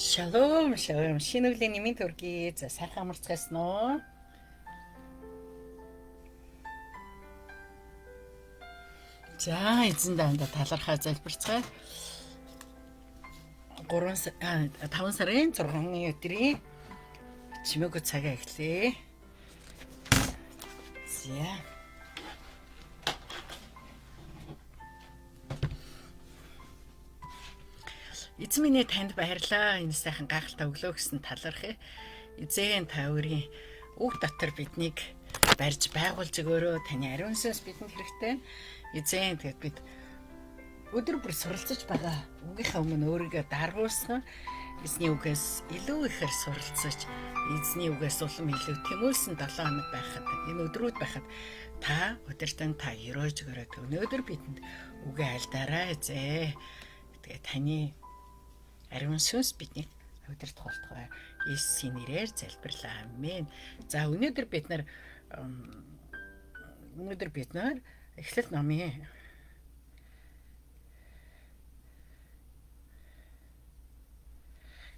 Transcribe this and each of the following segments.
Шалом, шалом. Шинэ өглөөний нэмийн төргий. За сайхан амарцгаасан уу? За эзэн даанда талархаа залбирцгаая. 3 5 сарын 6-ны өдрийн чимээгүй цагаа эхлэе. За. Эзэн минь танд баярлалаа. Энэ сайхан гайхалтай өглөө гэсэн талархъя. Эзэн та өөрийн үг дотор биднийг барьж байгуулж өгөөрөө. Таны ариун сүнс бидэнд хэрэгтэй. Эзэн тэгээд бид өдөр бүр суралцаж байгаа үгийнхээ өмнө өөрийгөө даргуулсан эзний үгээс илүү ихээр суралцаж эзний үгээс улам илүү тэмүүлсэн 7 хоног байхад энэ өдрүүд байхад та өдөртөн та ерөөж өгөөрэй. Өнөөдөр бидэнд үгээ альдаарай эзээ. Тэгээ таны ариун сүнс биднийг удирдах болтугай. Есүсийн нэрээр залбирлаа. Амен. За өнөөдөр бид нар Эхлэл номын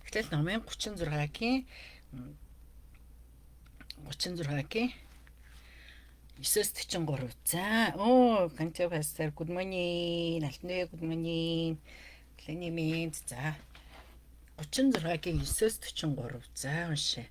Эхлэл номын 36-гийн 9-43. За оо Канча пастор good morning. Алтнээ good morning. Өглөөний мэнд. За 36-гийн 9-43. За уншъя.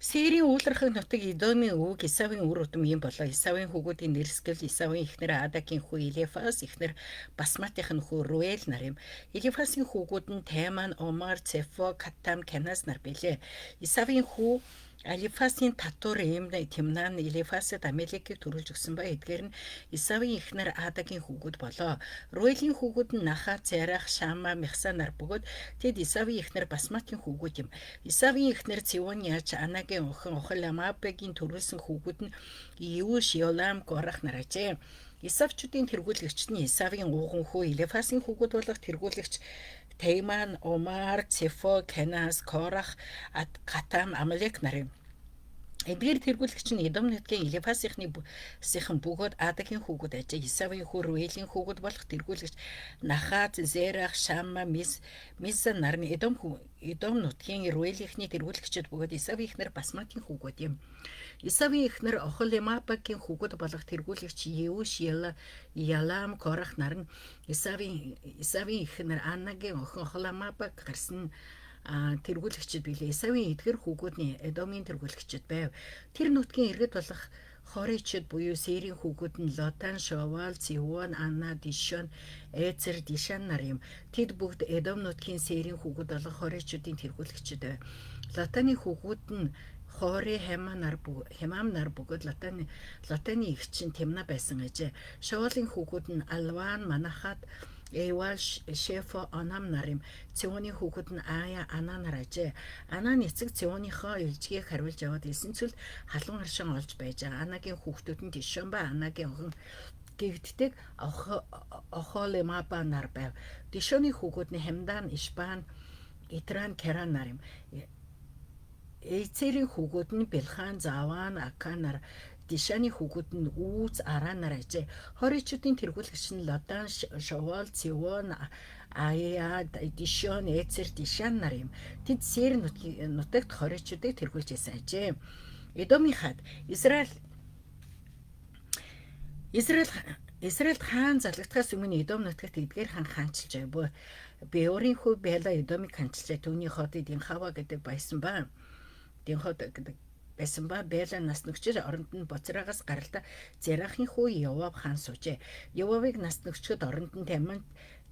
Сэрийн уулархаг нутаг Идомын өвөг Исавын үр удам юм болоо. Исавын хүүгүүдийн нэрсгэл Исавын эхнэр Адагийн хүү Елифас, эхнэр Басматын хүү Руэл нар юм. Елифасын хүүгүүд нь Тайман, Омар, Цефо, Катам, Канас нар билээ. Исавын хүү Алифасын татвар Эмнэ Тимнан Елифасад Амелекийг төрүүлж өгсөн ба эдгээр нь Исавын эхнэр Адагийн хүүгүүд болоо. Руэлийн хүүгүүд нь Наха, Церах, Шама, Михса нар бөгөөд тэд Исавын эхнэр Басматын хүүгүүд юм. Исавын эхнэр Цион яаж Анагийн охин Охоламабегийн төрүүлсэн хүүгүүд нь Июш, Йолам, Горах нар ажээ. Исавчүүдийн тэргүүлэгч нь Исавын ууган хүү Елифасын хүүгүүд болох тэргүүлэгч Тейман, Омар, Цефо, Кенас, Корах, Катам, Амалек нар юм. Эдгээр тэргүүлэгч нь Эдом нутгийн Елифасынхны бөгөөд Адагийн хүүгүүд ажээ. Исавын хүү Руэлийн хүүгүүд болох тэргүүлэгч Нахат, Зерах, Шама, Мисса нар нь Эдом нутгийн Руэлийнхний тэргүүлэгчид бөгөөд Исавын эхнэр Басматын хүүгүүд юм. Исавын эхнэр Охолемапагийн хүүгүүд болох тэргүүлэгч Еуш, Ялам, Корах нар нь Исавын эхнэр Анагийн охин Охоламапаг гарсан тэргүүлэгчид билээ. Исавын эдгэр хүүгүүд нь Эдомын тэргүүлэгчид байв. Тэр нутгийн иргэд болох Хоричид буюу Сэрийн хүүгүүд нь Лотан, Шовал, Цион, Ана, Дишон, Эцер, Дишан нар юм. Тэд бүгд Эдом нутгийн Сэрийн хүүгүүд болох Хоричуудын тэргүүлэгчид байв. Лотаны хүүгүүд нь Хори, Хямам нар бөгөөд Лотаны эгч нь Тимна байсан ажээ. Шовалын хүүгүүд нь Алван, Манахат, Эвал, Шефо, Онам нар юм. Ционы хүүхэд нь Ая, Ана нар ажээ. Ана нь эцэг Ционыхоо илжгийг хариулж яваад элсэн цүлд халуун харшин олж байж байгаа. Анагийн хүүхдүүд нь Дишон ба Анагийн охин гэгддэг Охолемаба нар байв. Дишоны хүүгүүд нь Хамдан, Ишбан, Итран, Керан нар юм. Эцерийн хүүгүүд нь Белхан, Заван, Акан нар. Дишаны хүүгүүд нь Үүц, Аран нар ажээ. Хоричуудын тэргүүлэгч нь Лодан, Шовал, Цион, Ая, Дишон, Эцер, Дишан нар юм. Тэд Сэр нутагт хоричуудыг тэргүүлж байсан ажээ. Эдомын хад Израильд хаан залгагдахаас өмнө Эдом нутагт эдгээр хаан хаанчилж байв. Беорын хүү Бела Эдомыг хаанчилжээ. Түүний хотод Динхава гэдэг байсан ба. Динход гэдэг байсан ба Бела нас нөхчөр оронд нь Боцрагаас гаралтай Зерахын хүү Йовав хаан суужээ. Йовавыг нас нөхчөхөд оронд нь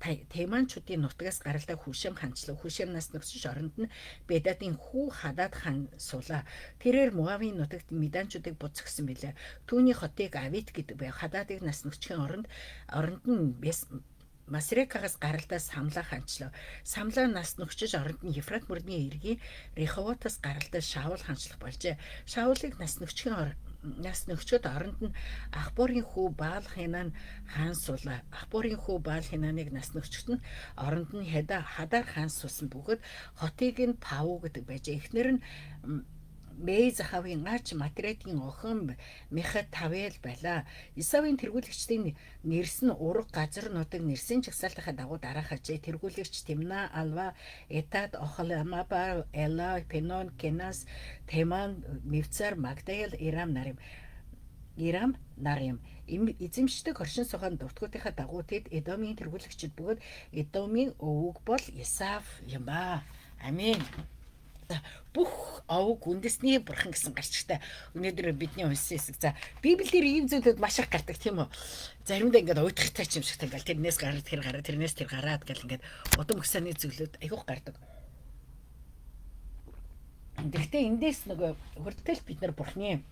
Теманчуудын нутгаас гаралтай Хүшем хаанчлав. Хүшем нас нөхчөж оронд нь Бедадын хүү Хадад хаан суулаа. Тэрээр Моавын нутагт Меданчуудыг буцгсан билээ. Түүний хотыг Авит гэдэг байв. Хададыг нас нөхчхийн оронд нь Масрекагаас гаралтай Самла хаанчлав. Самла нас нөхчөж оронд нь Ефрат мөрний эргийн Реховотоос гаралтай Шаул хаанчлах болжээ. Шаулыг нас нөхчөөд оронд нь Ахборын хүү Баал Хинан хаан суулаа. Ахборын хүү Баал Хинаныг нас нөхчөхт нь оронд нь Хадар хаан суусан бөгөөд хотыг нь Пау гэдэг байжээ. Эхнэр нь Мейзахавын ач Матредийн охин Мехатавел байлаа. Исавын тэргүүлэгчдийн нэрс нь ураг газар нутаг нэрсийн жагсаалтынхаа дагуу дараах ажээ. Тэргүүлэгч Тимна, Алва, Этад, Охламаба, Эла, Пенон, Кенас, Теман, Мивцар, Магдаэл, Ирам нар юм. Ирам нар юм. Эзэмшдэг оршин суугаан дутгуудынхаа дагуу тэд Эдомын тэргүүлэгчид бөгөөд Эдомын өвөг бол Исав юм ба. Амин. Бүх овг үндэсний бурхан гэсэн гарчтай. Өнөөдөр бидний уншсан хэсэг. За, Библиэр ийм зүйлүүд маш их гардаг, тийм үү? Заримдаа ингээд уйдахтай ч юм шиг ингээл тэрнээс гараад тэр гараад тэрнээс тэр гараад гэл ингээд удам хөсөний зүйлүүд айгүйх гардаг. Гэхдээ эндээс нөгөө хүртэл бид нар бурхны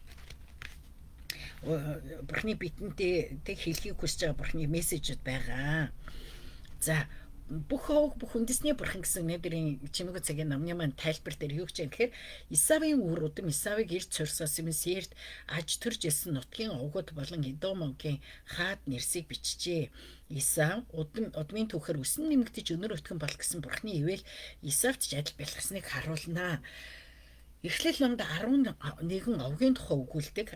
бидэнтэй тэг хэлхийг хүсэж байгаа бурхны мессежүүд байгаа. За, бүх овг бүх үндэсний бурхан гэсэн өнөөдрийн чимээгүй цагийн номны маань тайлбар дээр юу гэж юм гэхээр Исавын үр удам Исавыг ирж сурсаас юм Сэрт аж төрж ирсэн нутгийн овгууд болон Эдом овгийн хаад нэрсийг бичжээ. Исав удмын түүхээр өсөн нэмэгдэж өнөр өтгөн бол гэсэн бурхны ивэл Исавт ч адил бэлгэсныг харуулнаа. Эхлэл номд 11 овгийн тухай өгүүлдэг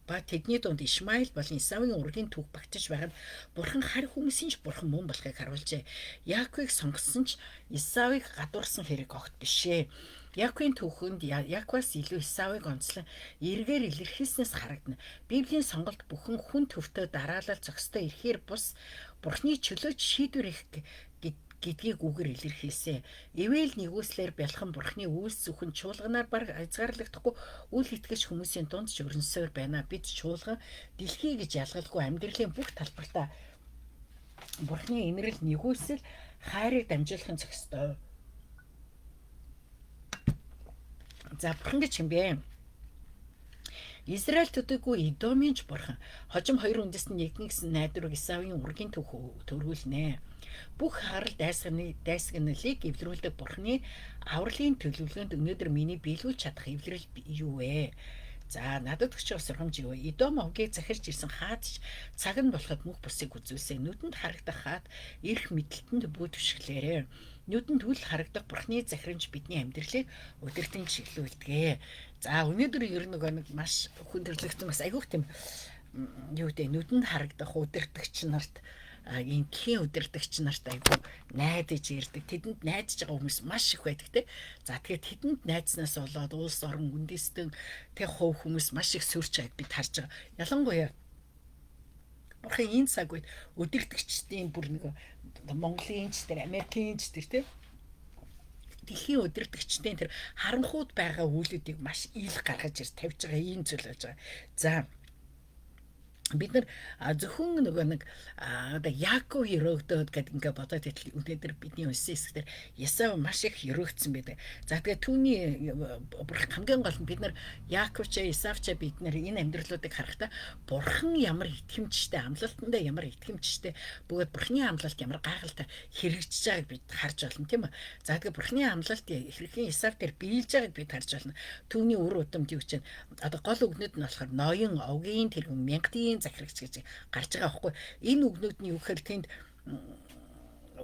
ба тэдний дунд Ишмаил болон Исавын ургийн түүх багтаж байхад бурхан харь хүмүүсийн ч бурхан мөн болохыг харуулжээ. Яаковыг сонгосон ч Исавыг гадуурсан хэрэг огт бишээ. Яаковын түүхэнд Яаковаас илүү Исавыг онцлон эргээр илэрхийлснээс харагдана. Библийн сонголт бүхэн хүн төвтөө дараалал зохистой ирэхээр бус бурхны чөлөөт шийдвэр их гэдгийг үгээр илэрхийлсэн. Ивэл нэгүслэр бялхан бурхны үйлс зөвхөн чуулганаар бараг хязгаарлагдахгүй үл итгэж хүмүүсийн дунд ч өрнөсөөр байна. Бид чуулган дэлхий гэж ялгалгүй амьдралын бүх талбартаа бурхны инрэл нэгүсэл хайрыг дамжуулахын зохистой. За, бурхан гэж юм бэ? Израиль төдийгүй Эдомын ч бурхан. Хожим хоёр үндэстэн нэгдэн гэсэн найдварыг Исавын ургийн түүх төрүүлнэ. Бүх харал дайсагналыг эвлэрүүлдэг бурхны авралын төлөвлөгөөнд өнөөдөр миний биелүүлж чадах эвлэрэл юу вэ? За, надад өгч байгаа сургамж юу вэ? Эдом овгийг захирч ирсэн хаад ч цаг нь болоход мөх бусыг үзүүлсэн. Нүдэнд харагдах хаад эрх мэдэлтэнд бүү түшиглээрээ. Нүдэнд үл харагдах бурхны захирамж бидний амьдралыг удирдан чиглүүлдэг. За, өнөөдөр ер нь нөгөө нэг маш хүндрэлэгдсэн бас айгүйх тийм юу гэдэг нүдэнд харагдах удирдагч нарт энэ дэлхийн удирдагч нарт айгүй найдаж ирдэг. Тэдэнд найдаж байгаа хүмүүс маш их байдаг те. За, тэгэхээр тэдэнд найдснаас болоод улс орон үндэстэн тэг хувь хүмүүс маш их сөрч байгааг бид харж байгаа. Ялангуяа бурхан энэ цаг үед удирдагчдын бүр нэг Монголын ч тэр Америкийн ч тэр те дэлхийн удирдагчдын тэр харанхууд байгаа үйлүүдийг маш ил гаргаж ир тавьж байгаа ийм зүйл болж байгаа. За, бид нар зөвхөн нөгөө нэг одоо Яаков өрөөгдөөд гэдэг ингээ бодоод итэл өнөөдөр бидний уншсан хэсгээр Есав маш их өрөөгдсөн байдаг. За, тэгээ түүний бурхан хамгийн гол нь бид нар Яаков ч Есав ч бид нар энэ амьдралуудыг харахдаа бурхан ямар итгэмжтэй, амлалтандаа ямар итгэмжтэй бөгөөд бурханы амлалт ямар гайхалтай хэрэгжиж байгааг бид харж байна, тийм үү? За, тэгээ бурханы амлалт хэрхэн Есав дээр биелж байгааг бид харж байна. Түүний үр удамд юу гэж одоо гол үгнүүд нь болохоор ноён, овгийн тэргүүн, мянгатын захирагч гэж гарч байгаа байхгүй. Энэ үгнүүд нь юу гэхээр тэнд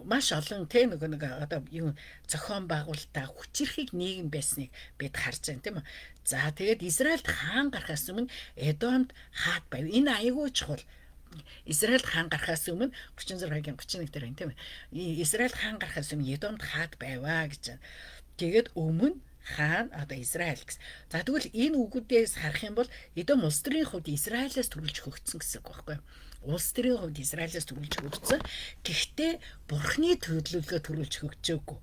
маш олон тэ нөгөө нэг одоо юу зохион байгуулалтаа хүчирхэг нийгэм байсныг бид харж байна, тийм үү. За, тэгээд Израильд хаан гарахаас өмнө Эдомд хаат байв. Энэ айгүй чухал. Израильд хаан гарахаас өмнө 36-гийн 31 дээр байна, тийм ээ. Израильд хаан гарахаас өмнө Эдомд хаат байваа гэж. Тэгээд өмнө хаан одоо Израиль гэсэн. За, тэгвэл энэ үгүүдээс харах юм бол Эдом улс төрийн хувьд Израилаас төрүүлж хөгжсөн гэсэн үг байхгүй юу? Улс төрийн хувьд Израилаас төрүүлж хөгжсөн. Гэхдээ бурхны төлөвлөгөө төрүүлж хөгжөөгүй.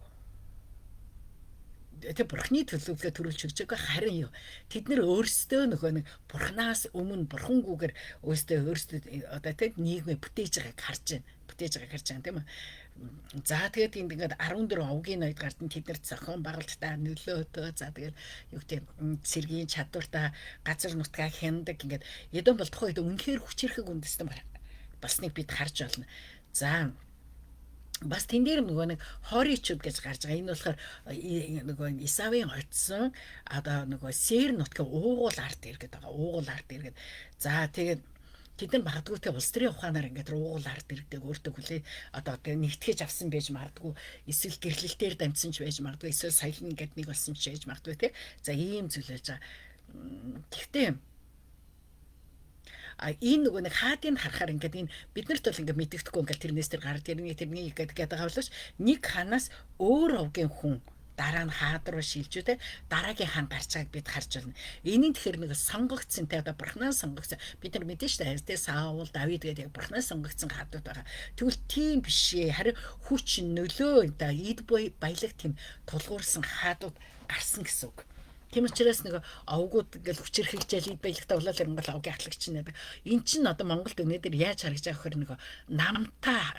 Тэ бурхны төлөвлөгөө төрүүлж хөгжөөгүй, харин юу? Тэд нэр өөрсдөө нөгөө нэг бурхнаас өмнө бурхангүйгээр өөрсдөө одоо тэ нийгмээ бүтээж байгааг харж байна. Бүтээж байгааг харж байгаа, тийм үү? За, тэгээд энд ингээд 14 овгийн ноёд гардан тэд нар зохион байгуулалтаа нөлөөтэй. За, тэгээд юу гэдэг цэргийн чадвартай газар нутгаа хяндаг ингээд Эдом бол тухайн үед үнэхээр хүчирхэг үндэстэн болсныг бид харж байна. За, бас тэн дээр нөгөө нэг хоричуд гэж гарч байгаа. Энэ болохоор нөгөө Исавын очсон одоо нөгөө Сэр нутгийн уугуул ард иргэд байгаа. Уугуул ард иргэд. За, тэгээд тэд нар магадгүй те улс төрийн ухаанаар ингээд уугуул ард иргэдэг өөртөө хүлээ одоо тэг нэгтгэж авсан байж магадгүй, эсвэл гэрлэлтээр дамжсан ч байж магадгүй, эсвэл соёл нь ингээд нэг болсон ч байж магадгүй те. За, ийм зүйл байж байгаа. Гэхдээ энэ нөгөө нэг хаадыг харахаар ингээд энэ биднэрт бол ингээд мэддэхгүй ингээд тэрнээс тэр гард тэрний гэдэг байгаа боловч нэг ханаас өөр овгийн хүн дараа нь хаад руу шилжүү те дараагийн хаан гарч байгааг бид харж байна. Энэ нь тэгэхээр нэг сонгогдсон те одоо бурхнаа сонгогдсон. Бид нар мэдэн шүү дээ те Саул, Давид гэдэг яг бурхнаа сонгогдсон хаадууд байгаа. Тэгвэл тийм биш ээ. Харин хүч нөлөө одоо эд баялаг тийм тулгуурсан хаадууд гарсан гэсэн үг. Тийм учраас нэг овгууд ингээл хүчирхэгжээл эд баялагтай болоод ирэнгүүт овгийн ахлагч нэ. Эн чинь одоо Монголд өнөөдөр яаж харагдаж байгаа гэхээр нэг намтай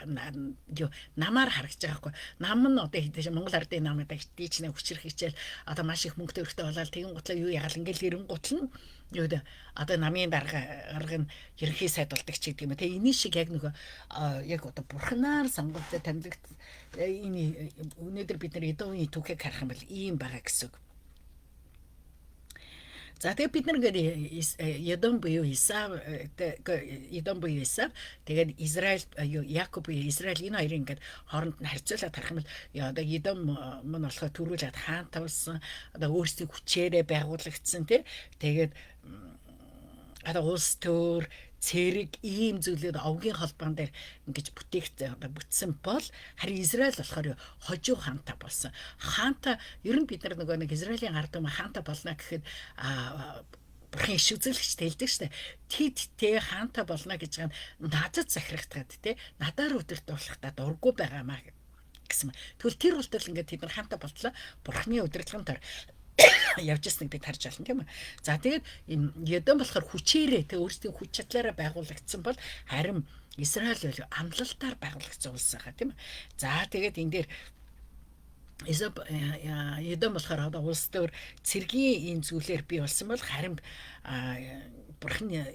юу намаар харагдаж байгаа хгүй. Нам нь одоо хэдэж Монгол ардын нам гэдэг тийч нэ хүчирхэгжээл одоо маш их мөнгө төгрөгтэй болоод тэгэн гутлаа юу ягаал ингээл ирэнгуутл нь юу гэдэг одоо намын дарга нь ерөнхий сайд болдог ч гэдэг юм. Тэгээ энэ шиг яг нөгөө яг одоо бурхнаар сонгогдсон танилгд энэ өнөөдөр бид нар Эдовын түүхийг харах юм бол ийм байгаа гэсэн үг. За тэгээ бид нар ингээд Едом буюу Исав, Едом буюу Исав, тэгээд Израиль Якоб буюу Израиль энэ хоёрыг ингээд хооронд нь харьцуулаад харах юм бол одоо Едом мөн болохоор төрүүлээд хаан тавлсан, одоо өөрсдийн хүчээрээ байгуулагдсан тий. Тэгээд одоо улс төр цэрэг ийм зүйлүүд овгийн холбоон дээр ингэж бүтсэн бол харин Израиль болохоор хожуу хаантай болсон. Хаантай ер нь бид нар нөгөө нэг Израилийн ард түмэн хаантай болно гэхэд бурхан иш үзүүлэгч хэлдэг штэ. Тэд тэ хаантай болно гэж байгаа нь надад захирагдаад тэ надаар өдөрт болохдаа дурггүй байгаамаа гэсэн. Тэгвэл тэр болтол ингээд тэд нар хаантай болтлоо бурханы удирдлагын тор явж ирснийг бид харж байна тийм үү. За тэгээд Едом болохоор хүчээрээ тэ өөрсдийн хүч чадлаараа байгуулагдсан бол харин Израиль бол амлалтаар байгуулагдсан улс байгаа тийм үү. За тэгээд энэ дээр Едом болохоор одоо улс төр цэргийн энэ зүйлээр бий болсон бол харин бурхны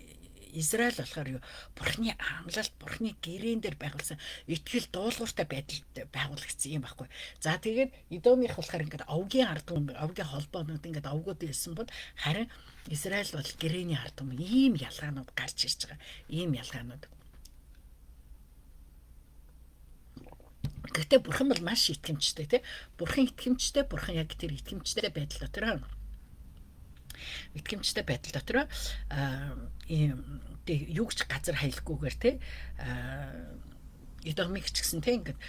Израиль болохоор юу бурхны амлалт, бурхны гэрээн дээр байгуулсан итгэл дуулууртай байдалд байгуулагдсан юм байхгүй. За тэгээд Эдомийнх болохоор ингээд овгийн ард түмэн, овгийн холбоонууд ингээд овгууд ирсэн бол харин Израиль бол гэрээний ард түмэн ийм ялгаанууд гарч ирж байгаа. Ийм ялгаанууд. Гэхдээ бурхан бол маш итгэмжтэй тий. Бурхан итгэмжтэй, бурхан яг тэр итгэмжтэй байдал дотор итгэмжтэй байдал дотор ийм юу ч газар хаялгүйгээр те Эдомыг ч гэсэн те ингээд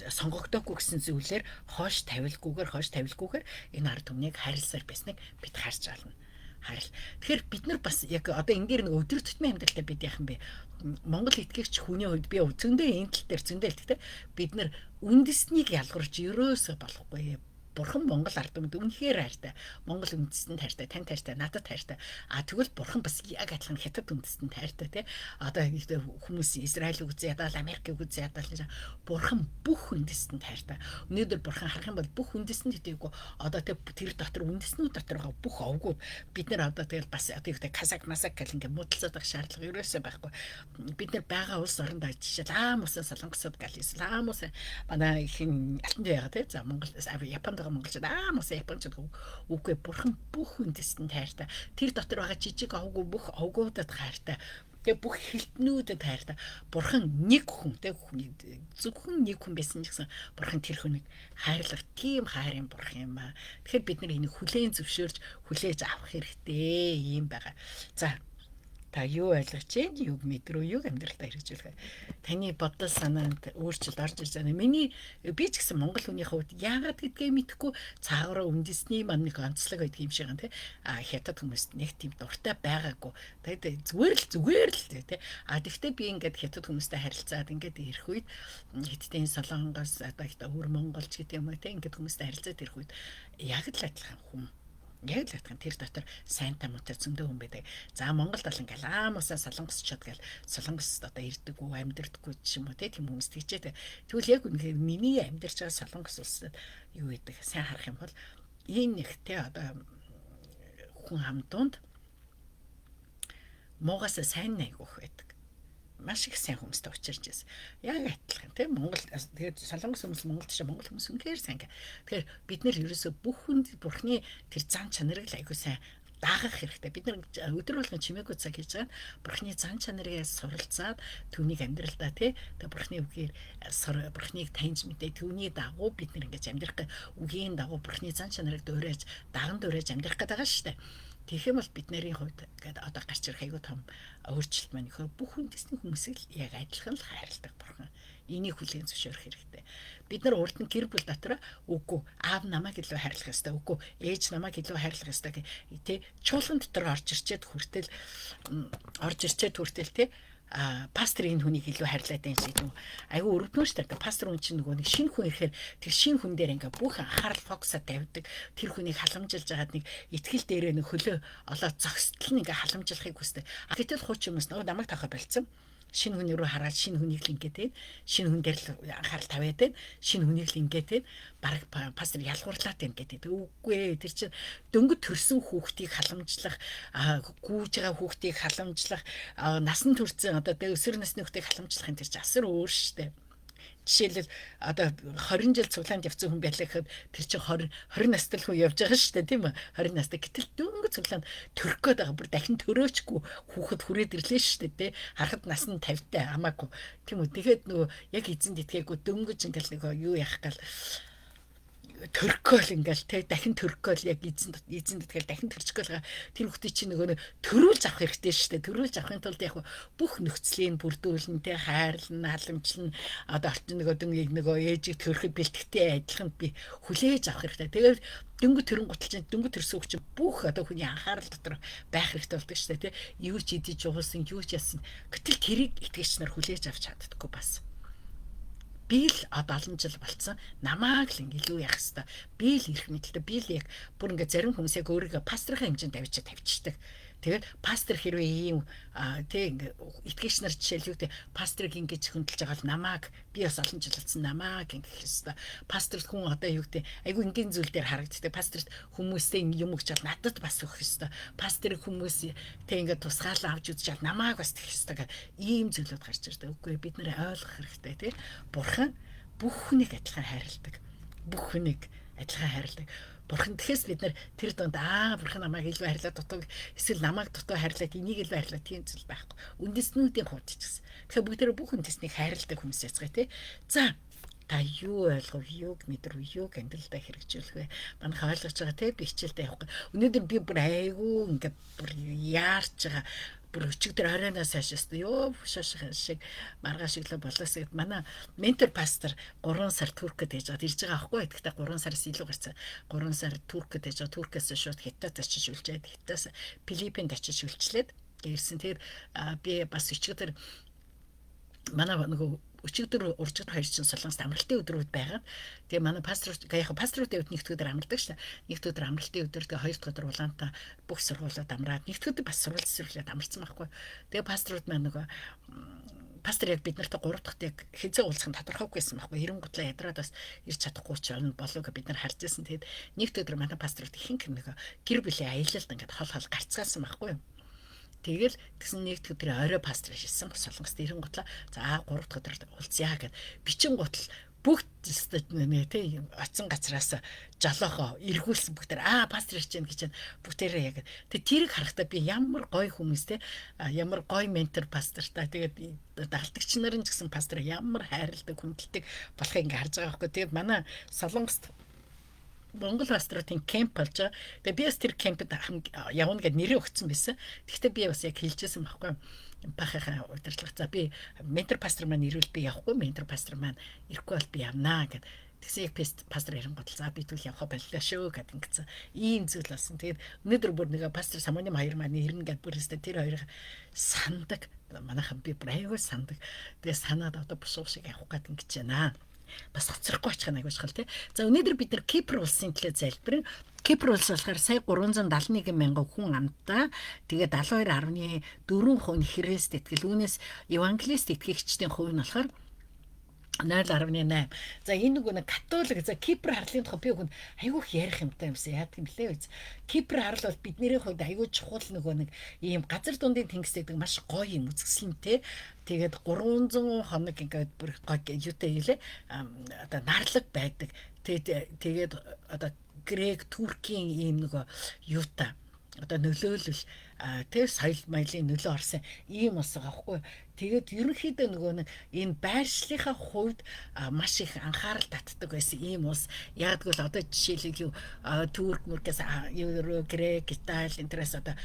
сонгогдоогүй гэсэн зүйлээр хоош тавилгүйгээр энэ ард түмнийг хайрласаар байсныг бид харж байна. Харил. Тэгэхээр бид нар бас яг одоо энэ дээр нэг өдөр тутмын амьдралдаа бид яах юм бэ? Монгол итгэгч хүний хувьд би зөндөө энэ тал дээр зөндөө л те бид нар үндэснийг ялгуурч ерөөсөө болохгүй. Бурхан Монгол ард түмэнд үнэхээр хайртай. Монгол үндэстэнд хайртай, танд хайртай, надад хайртай. А тэгвэл Бурхан бас яг адилхан хятад үндэстэнд хайртай тий. Одоо хүмүүс Израилийг үзээ ядал, Америкийг үзээ ядал. Бурхан бүх үндэстэнд хайртай. Өнөөдөр Бурхан харах юм бол бүх үндэстэнд хэдийгүй одоо тэр дотор үндэснүүд дотор байгаа бүх овгууд бид нар одоо тэгэл бас одоо юу гэдэг казак масак гэл ингээ муудалцаад байх шаардлага ерөөсөө байхгүй. Бид нар байгаа улс оронд жишээл аамусан солонгосод гал исламусан манай хин алтан дээр байгаа тий. За Монгол Японд байгаа монголчууд аамаас японочууд үгүй бурхан бүх үндэстэнд хайртай. Тэр дотор байгаа жижиг овгуу бүх овгуудад хайртай. Тэгээ бүх хилтнүүдэд хайртай. Бурхан нэг хүн тэг зөвхөн нэг хүн байсан ч гэсэн бурхан тэр хүнийг хайрлах тийм хайрын бурхан юм аа. Тэгэхээр бид нар энийг хүлээн зөвшөөрч хүлээж авах хэрэгтэй юм байгаа. За та юу ойлгож байна? Юг мэдрүү, юг амьдралдаа хэрэгжүүлэх. Таны бодол санаанд өөрчлөлт орж ирж байна. Миний би ч гэсэн монгол хүний хувьд яагаад гэдгээ мэдэхгүй цаагаараа үндэсний маань нэг онцлог байдаг юм шиг байна тий. А хятад хүмүүст нэг тийм дуртай байгаагүй. Тэгээд зүгээр л тий. А тэгвэл би ингээд хятад хүмүүстэй харилцаад ингээд ирэх үед хятадын солонгос одоо өвөр монголч гэдэг юм уу тий ингээд хүмүүстэй харилцаад ирэх үед яг л адилхан хүн. Яг л адилхан тэр дотор сайн тамуутай зөндөө хүн байдаг. За Монголд бол ингээл аамусаа солонгосчод гэл солонгост одоо ирдэггүй, амьдэрдэггүй ч юм уу тийм хүмүүс тэгчээ. Тэгвэл яг үнэхээр миний амьдарч байгаа солонгос улсад юу гэдэг сайн харах юм бол энэ нэг те одоо хүн хамтунд муугаас сайн айгүйх байдаг. Маш их сайн хүмүүстэй учирч байсан. Яг адилхан тийм Монгол тэгээд солонгос хүмүүс Монголд ч Монгол хүмүүс үнэхээр сайн. Тэгэхээр бид нэр ерөөсөө бүх хүнд бурхны тэр зан чанарыг л айгуу сайн дагах хэрэгтэй. Бид нар өдөр болгон чимээгүй цаг хийж байгаа нь бурхны зан чанарыг суралцаад түүнийг амьдралдаа тий тэгээд бурхны үгээр бурхныг таньж мэдээ түүний дагуу бид нар ингэж амьдрах үгийн дагуу бурхны зан чанарыг дуурайж даган дуурайж амьдрах гэдэг байгаа шүү дээ. Тэгэх юм бол бидний хувьд ингээд одоо гарч ирэх айгүй том өөрчлөлт маань их бүх үндэсний хүмүүсийг л яг адилхан л хайрладаг бурхан. Энийг хүлээн зөвшөөрөх хэрэгтэй. Бид нар урд нь гэр бүл дотор үгүй аав намайг илүү хайрлах ёстой, үгүй ээж намайг илүү хайрлах ёстой гэх тэ чуулган дотор орж ирчээд хүртэл орж ирчээд хүртэл тэ пастор энэ хүнийг илүү хайрлаад байна шиг юм. Айгу өрөвдмөр шүү дээ. Пастор хүн чинь нөгөө нэг шинэ хүн ирэхээр тэр шинэ хүн дээр ингээ бүх анхаарал фокусаа тавьдаг. Тэр хүнийг халамжилж байгаад нэг итгэл дээрээ нэг хөлөө олоод зогстол нь ингээ халамжлахыг хүсдэг. Гэтэл хуучин хүмүүс нөгөө намайг таахаа болцсон шинэ хүн рүү хараад шинэ хүнийг л ингээд те шинэ хүн дээр л анхаарал тавиад те шинэ хүнийг л ингээд те баг пастор ялгуурлаад байна гэдэг. Үгүй ээ, тэр чинь дөнгөж төрсөн хүүхдийг халамжлах, гүүж байгаа хүүхдийг халамжлах, насан туршсан одоо тэ өсвөр насны хүүхдийг халамжлах юм тэр чинь асар өөр штэ. Жишээлбэл одоо 20 жил цуглаанд явсан хүн байлаа гэхэд тэр чинь 20 настай л хүн явж байгаа шүү дээ, тийм үү? 20 настай. Гэтэл дөнгөж цуглаанд төрөх гээд байгаа бүр дахин төрөөчгүй хүүхэд хүрээд ирлээ шүү дээ, тий. Харахад нас нь 50 тай хамаагүй. Тийм үү? Тэгэхээр нөгөө яг эзэнд итгээгүй дөнгөж ингээл нөгөө юу яах гал төркөөл ингээл те дахин төркөөл яг эзэн тэтгэл дахин төрчгөөл тэр хүүхдийг чинь нөгөө төрүүлж авах хэрэгтэй шүү дээ. Төрүүлж авахын тулд яг бүх нөхцөлийг бүрдүүлнэ те хайрлна, халамжлна, одоо орчин нөгөө дөнгөж нөгөө ээжийг төрөхөд бэлтгэхтэй адилхан би хүлээж авах хэрэгтэй. Тэгээд дөнгөж төрөн гутал чинь дөнгөж төрсөн хүүхд чинь бүх одоо хүний анхаарал дотор байх хэрэгтэй болдог шүү дээ те. Юу ч идэж уусан, юу ч яасан. Гэтэл тэрийг итгэгч нар хүлээж авч чаддаггүй бас. Би л одоо олон жил болцсон. Намааг л илүү яах хэвээр. Би л ирэх мэдлээ. Би л яг бүр ингээ зарим хүмүүс яг өөрийгөө пасторын хэмжээнд тавьчих тавьчихдаг. Тэгээд пастор хэрвээ ийм тий ингээ итгэгч нар жишээл юу гэдэг пасторыг ингэж хөндлөж байгаа бол намааг би бас олон жил болсон намааг ингэх хэвээр. Пасторт хүн одоо юу гэдэг айгүй энгийн зүйл дээр харагддаг. Пасторт хүмүүстэй юм өгч бол надад бас өгөх хэвээр. Пасторыг хүмүүс тий ингээ тусгаалan авч үзэж бол намааг бас тэгэх хэвээр гэх ийм зүйлүүд гарч ирдэг. Үгүй бид нэр ойлгох хэрэгтэй тий. Бурхан бүх хүнийг адилхан хайрладаг. Бүх хүнийг адилхан хайрладаг. Бурхан тэгэхээс бид нэр тэр дунд бурхан намайг илүү хайрлаа дутуу эсвэл намайг дутуу хайрлаад энийг илүү хайрлаа тийм зүйл байхгүй. Үндэстнүүдийн хувьд ч гэсэн. Тэгэхээр бүгдээрээ бүх үндэснийг хайрладаг хүмүүс яцгаая тий. За та юу ойлгов, юуг мэдрэв, юуг амьдралдаа хэрэгжүүлэх вэ? Манайх ойлгож байгаа тий би хичээлдээ явахгүй. Өнөөдөр би бүр айгүй ингээд бүр яарч байгаа бүр өчигдөр оройноос хойш өстө ёо шаш шиг маргааш өглөө болоос гэд манай ментор пастор 3 сар Туркэд хийж байгаа ирж байгаа аахгүй. Гэхдээ 3 сараас илүү гарцсан. 3 сар Туркэд хийж байгаа. Туркээс шууд Хятад очиж үлчээд Хятадаас Филиппинд очиж үлчлээд ирсэн. Тэгэхээр би бас өчигдөр манай нөгөө өчигдөр уржигд хоёр чинь Солонгост амралтын өдрүүд байгаад тэгээ манай пастор яг пасторуудын хувьд нэгд өдөр амардаг шээ. Нэгд өдөр амралтын өдөр тэгээ хоёр дахь өдөр улаантай бүх сургуулиуд амраад нэгд өдөр бас сургууль цэцэрлээд амарсан байхгүй. Тэгээ пасторууд маань нөгөө пастор яг бид нартай 3 дахьт яг хэзээ уулзах нь тодорхойгүй байсан байхгүй. 90 гутлаа ядраад бас ирж чадахгүй ч болов гэж бид нар харж байсан. Тэгээд нэгд өдөр манай пасторууд ихэнх нөгөө гэр бүлийн аялалд ингээд хол хол гарцгаасан байхгүй юу. Тэгэл тэгсэн нэг өдөр орой пастор шилсэн Солонгост 90 гутлаа. За 3 дахь өдөр уулзъя гэд бичин гутал бүгд нэ тий оцсон газраас жолоохоо эргүүлсэн бүгдээр пастор ирж гэн гэж бүгдээрээ яг тэг тэрийг харахтаа би ямар гоё хүмүүс те ямар гоё ментор пастортай тэгээд дагалдагч нар нь ч гэсэн пастор ямар хайрладаг хүндэлдэг болохыг ингээ харж байгаа байхгүй. Тэгээд манай Солонгост Монгол пасторуудын кемп болж байгаа. Тэгээ би бас тэр кемпэд явна гэд нэрээ өгсөн байсан. Тэгэхдээ би бас яг хэлжсэн байхгүй бахынхаа удирдлага. За би ментор пастор маань ирвэл би явахгүй, ментор пастор маань ирэхгүй бол би явнаа гэд. Тэгсэн яг пастор ярингууд за би тэгвэл явах боллоо шүү гэд ингэсэн. Ийм зүйл болсон. Тэгээд өнөөдөр бүр нэг пастор Самоним хоёр маань ирнэ гэд бүр өстө тэр хоёрыг сандаг. Манайхан би бүр аягүй сандаг. Тэгээ санаад одоо бусуу шиг явах гээд ингэж байна. Бас хоцрохгүй очих нь аягүй чухал тий. За өнөөдөр бид нар Кипр улсын төлөө залбирэн. Кипр улс болохоор сая 371 мянган хүн амтаа. Тэгээ 72.4% нь Христ итгэл. Үүнээс Евангелист итгэгчдийн хувь нь болохоор 0.8. За энэ нөгөө нэг католик за Кипр харлын тухай би хүн айгүйх ярих юмтай юмсан. Яадаг юм блэ вэ? Кипр харал бол бидний хувьд айгүй чухал нөгөө нэг ийм газар дундын тэнгис гэдэг маш гоё юм үзэсгэлэнтэй. Тэгээд 300 хоног ингээд бүр гоё юутай хэлээ одоо нарлаг байдаг. Тэгээд одоо грек, туркийн ийм нөгөө юутай одоо нөлөөлөл тэр соёл маялын нөлөө орсон ийм улс байгаа байхгүй. Тэгээд ерөнхийдөө нөгөө нэг энэ байршлынхаа хувьд маш их анхаарал татдаг байсан ийм улс. Яг гэвэл одоо жишээлбэл юу Турк, мөркээс Евро, Грек, Итали энтерээс одоо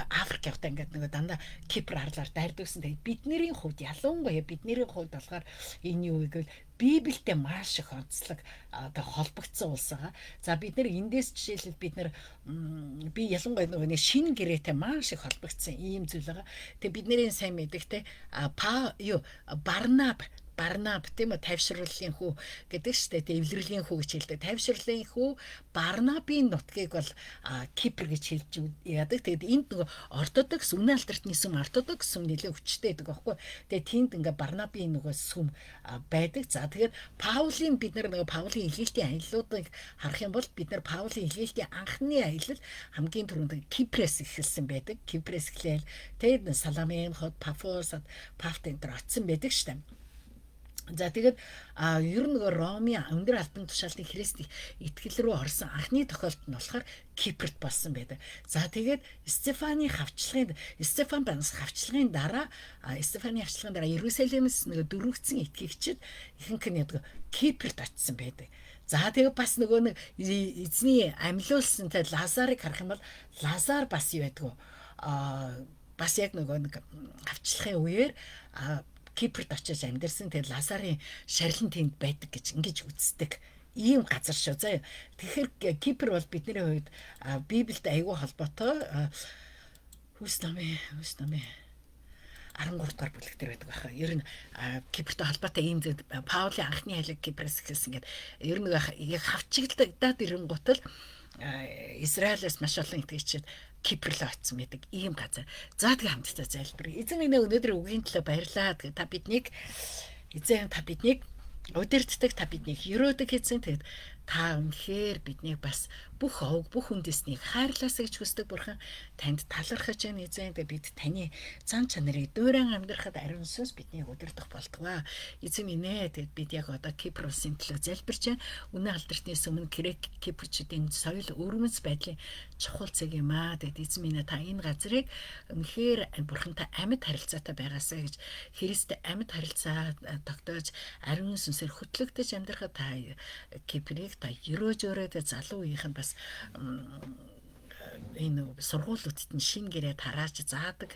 Африк явтаа ингээд нөгөө дандаа Кипр арлаар дайрдагсан. Тэгээд бидний хувьд, ялангуяа бидний хувьд болохоор энэ юу гэвэл Библиэтэй маш их онцлог одоо холбогдсон улс байгаа. За, бид нэр эндээс жишээлбэл бид нэр би ялангуяа нөгөө нэг шинэ гэрээтэй маш их холбогдсон ийм зүйл байгаа. Тэгээ бидний сайн мэддэг те, па юу Барнаб тийм үү, тайвшрууллын хүү гэдэг штэ, тийм эвлэрлийн хүү гэж хэлдэг. Тайвшрууллын хүү Барнабын нутгийг бол Кипр гэж хэлж яадаг. Тэгээд энд нөгөө ортодокс, үнэн алтартны сүм, ортодокс сүм нэлээд хүчтэй байдаг байхгүй. Тэгээд тэнд ингээ Барнабын нөгөө сүм байдаг. За, тэгээд Паулийн, бид нар нөгөө Паулийн илгээлтийн аяллуудыг харах юм бол бид нар Паулийн илгээлтийн анхны аялал хамгийн түрүүнд Кипрээс эхэлсэн байдаг. Кипрээс эхлээл тэгээд Саламин хот, Пафос, Пафт энэ төр очсон байдаг штэ. За, тэгээд ер нь нөгөө Ромын өндөр албан тушаалтын Христ итгэл рүү орсон анхны тохиолдол нь болохоор Кипрт болсон байдаг. За, тэгээд Стефаны хавчлагын, Стефан банс хавчлагын дараа, Стефаны хавчлагын дараа Иерусалимээс нөгөө дөрвөгдсөн итгэгчид ихэнх нь яадаг, Кипрт очсон байдаг. За, тэгээ бас нөгөө нэг эзний амьлуулсан тэ Лазарыг харах юм бол Лазар бас юу байдаг вэ? Бас яг нөгөө нэг хавчлагын үеэр Кипрт очиж амьдарсан. Тэгээд Лазарын шарилан тэнд байдаг гэж ингэж үздэг ийм газар шүү. За, тэгэхээр Кипр бол бидний хувьд Библиэд айгүй холбоотой. Үйлс номын 13 дугаар бүлэг дээр байдаг байхаа. Ер нь Кипртэй холбоотой ийм зүйл, Паулийн анхны аялал Кипрээс эхэлсэн гэдэг. Ер нь яг хавчигдаад ирэнгуут л Израилээс маш олон итгэгчид Кипр руу очсон байдаг ийм газар. За, тэгээ хамтдаа залбир. Эзэн минь, өнөөдөр үгийн төлөө баярлалаа. Тэгээ та биднийг, эзэн, та биднийг удирддаг, та биднийг ерөөдөг эзэн. Тэгээд та үнэхээр биднийг бас бүх овг, бүх үндэснийг хайрлаасай гэж хүсдэг бурхан, танд талархаж байна, эзэн. Тэгээд бид таны зан чанарыг дуурайн амьдрахад ариун сүнс биднийг удирдах болтугай. Эзэн минь ээ, тэгээд бид яг одоо Кипр улсын төлөө залбирч байна. Үнэн алдартнаас өмнө Грек Кипрчүүдийн соёл, өрмөц байдлын чухал цэг юм аа. Тэгээд эзэн минь ээ, та энэ газрыг үнэхээр бурхантай амьд харилцаатай байгаасай гэж, Христтэй амьд харилцаа тогтоож, ариун сүнсээр хөтлөгдөж амьдрахад та Киприйг та ерөөж өрөөд, залуу үеийнх нь бас энэ сургуулиудад нь шинэ гэрээ тарааж заадаг.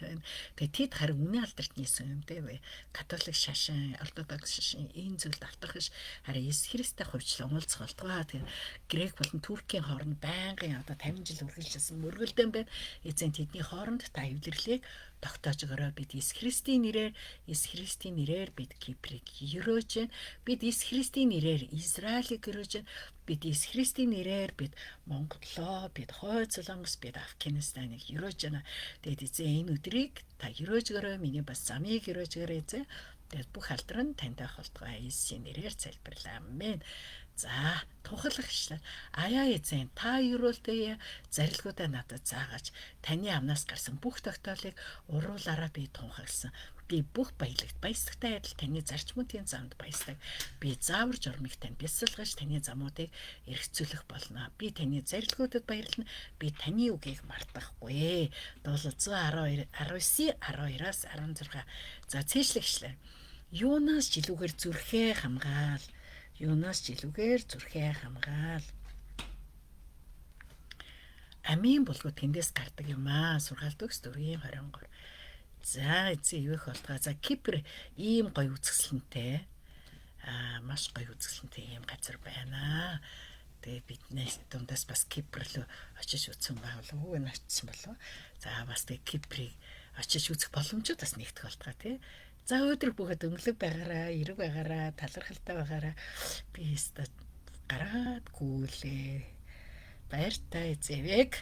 Тэгээ тэд харин үнэн алдартны сүм дээ. Католик шашин, ортодокс шашин энэ зүйлд автах биш. Харин Есүс Христтэй хувьчлан уулзах болтугай. Тэгээ Грек болон Туркийн хооронд байнгын одоо 50 жил үргэлжилсэн мөргөлдөөн байна. Эзэн, тэдний хооронд та эвлэрлийг тогтоож өгөөрэй. Бид Есүс Христийн нэрээр, Есүс Христийн нэрээр бид Киприйг ерөөж байна. Бид Есүс Христийн нэрээр Израилийг ерөөж байна. Бид Есүс Христийн нэрээр бид Монголоо, бид Хойд Солонгос, бид Афганистаныг ерөөж байна. Тэгээд эзэн, энэ өдрийг та ерөөж өгөөрэй. Миний бас замыг ерөөж өгөөрэй, эзэн. Тэгээд бүх алдар нь танд байх болтугай. Есүсийн нэрээр залбирлаа. Амен. За, тухайлах ишлэл. Аяа эзэн, та ерөөлтэй зарилгуудаа надад заагаач. Таны амнаас гарсан бүх тогтоолыг уруулаараа би тунхагласан. Би бүх баялагт баясагтай адил таны зарчмуудын замд баясдаг. Би заавар журмыг танд бясалгаж таны замуудыг эргцүүлэх болно. Би таны зарилгуудад баярлана. Би таны үгийг мартахгүй. Дуулал 112 19 12-аас 16. За, цээжлэх ишлэл. Юунаас ч илүүгээр зүрхээ хамгаал. Юунаас ч илүүгээр зүрхээ хамгаал. Амийн булгууд тэндээс гардаг юм аа. Сургаал төгс 4-23. За, эзэн ивээх болтугай. За, Кипр ийм гоё үзэсгэлэнтэй. Маш гоё үзэсгэлэнтэй ийм газар байна. Тэгээ биднээс дундаас бас Кипр руу очиж үзсэн байвал үгүй нь очсон болов. За, бас тэгээ Киприйг очиж үзэх боломжууд бас нэгдэх болтугай, тий. За, өдөр бүгд өнгөлөг байгаараа, эрэг байгаараа, талархалтай байгаараа. Би өстө гараад гүйлээ. Баяртай эзэвэг.